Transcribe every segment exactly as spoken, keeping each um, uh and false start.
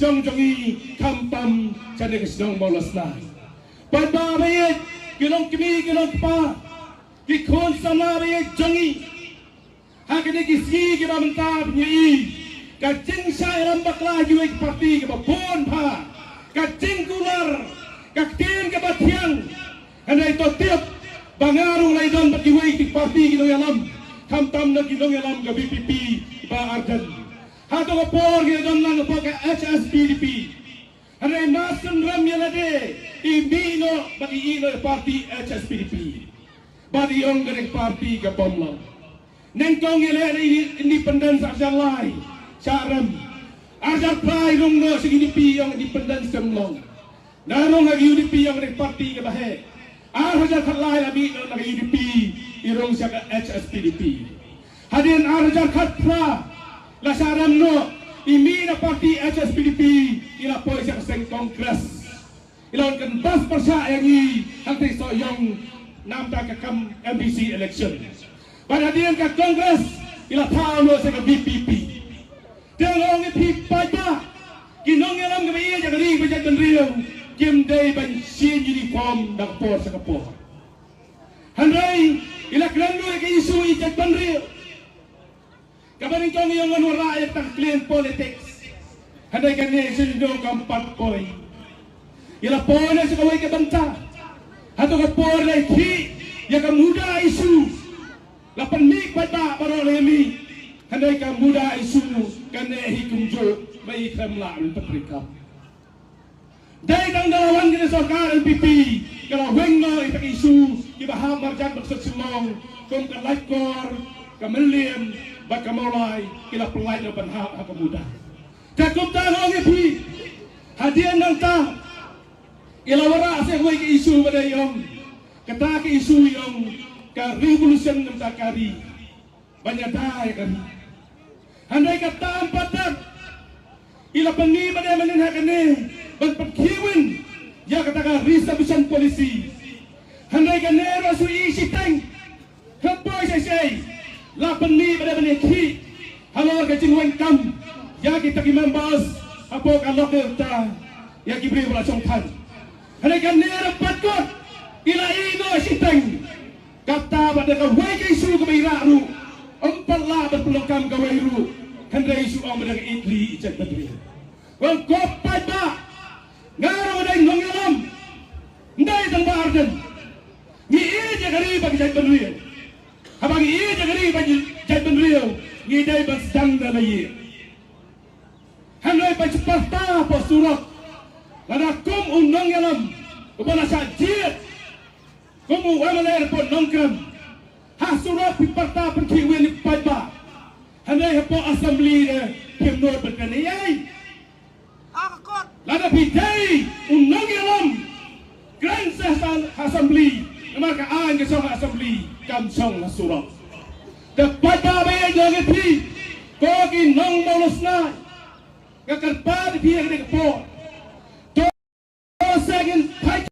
jong jong i, khamtam shane ka shnong Mawlasnai. Paidbah ba ïeit, ki long kmie ki long kpa, ki khun samla ba ïeit jong i. Ha kine ki sngi kiba mynta phi ïohi ka jingshah ïalam bakla kiwei ki parti kiba bun bha, ka jingkular, ka ktien kaba thiang. Hynrei to tip ba nga ruh la ïadon bad kiwei ki parti ki nongïalam, khamtam na ki nongïalam ka VPP, Bah Ardent. Hato ka por ki ïadon lang hapoh ka HSPDP. Hynrei ma sngewrem ïa lade, i mih noh bad i ïeh noh ïa parti HSPDP. Bad i ong kane ka parti ka bym long. Nyngkong i leh na independence arhajar lai, shah rem. Arhajar phra i rung noh sha UDP, i ong independence kam long. Na rung ha ka UDP, i ong kane ka parti kaba heh. Arhajar khatlai la mih noh na ka UDP, i rung sha ka HSPDP. Hadien arhajar khatphra la shah rem noh, i mih na parti HSPDP, i la poi sha ka seng Congress. I la wan kynbas pyrshah ïa ngi hangtei soh ïong namar ka kam MDC election. Bad hadien ka Congress i la thaw noh sha ka VPP. Te nga ong ïa phi paidbah, ki nongïalam kiba ïeit ïa ka ri bad jaitbynriew kim dei ban shim uniform da ka por sha ka por. Hynrei i la kren noh ïa ka issue i jaitbynriew. Kaba nyngkong i ong ngan wanrah ïa ka tang clean politics. Hynrei kane shisha kam pat poi. I la poi noh sha kawei ka bynta. Hato ka por la khih ïa ka MUDA issue. La pynmih paidbah baroh la mih. Hynrei ka MUDA issue kane hi kumjuh ba i khlem lah ban pyntrei kam. Dei tang da la wan kane sorkar NPP ka la weng noh ïa ki issue kiba hap marjan bad sha Shillong kum ka Laitkor, ka Mylliem bad ka Mawlai ki la pynlait noh ban hap ha ka MUDA. Te kumta nga ong ïa phi, hadien nangta i la wanrah sa kawei ka issue ba dei i ong, kata ka issue i ong ka revolution nangta ka ri. Ban ïada ïa ka ri. Hynrei kata ym pat dep. I la pynmih ba dei mynnin ha kane ban pynkhih win ïa kata ka reservation policy. Hynrei kane ruh shu i shiteng. Khlem poi sha shisha la pynmih ba dei ban ïakhih halor ka jingweng kam ïa kita ki members hapoh ka local ta ïa ki briew ba la shong than. Hynrei kane ruh pat kot i la i noh shiteng. Kata ba da kawei ka issue kaba i rah ruh ym pat lah ban pynlong kam kawei ruh. Hynrei shu ong ba da ka ïeit ri ïeit jaitbynriew. Wan ko paidbah, nga ruh nga dei nongïalam. Ym dei tang Bah Ardent. Ngi ïeit ïa ka ri bad ka jaitbynriew. Haba ngi ïeit ïa ka ri bad ka jaitbynriew ngi dei ban sdang da la ïeit. Hynrei ba shu pyrta hapoh surok lada kum u nongïalam uba la shah jied kum u MLA hapoh Nongkrem. Ha surok phi pyrta pynkhih win ïa paidbah. Hynrei hapoh assembly de phim nud ban kren ei ei. Lada phi dei u nongïalam kren seh ha assembly. Namar ka aiñ ka shong ha assembly kam shong ha surok. Te paidbah ba ïeit, nga ong ïa phi ko ki nong Mawlasnai, nga kyrpad ïa phi ha kane ka por. To sa ngin pait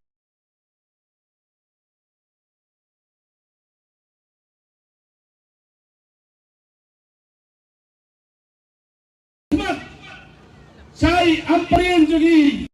khmat sha i Ampareen jong ngi.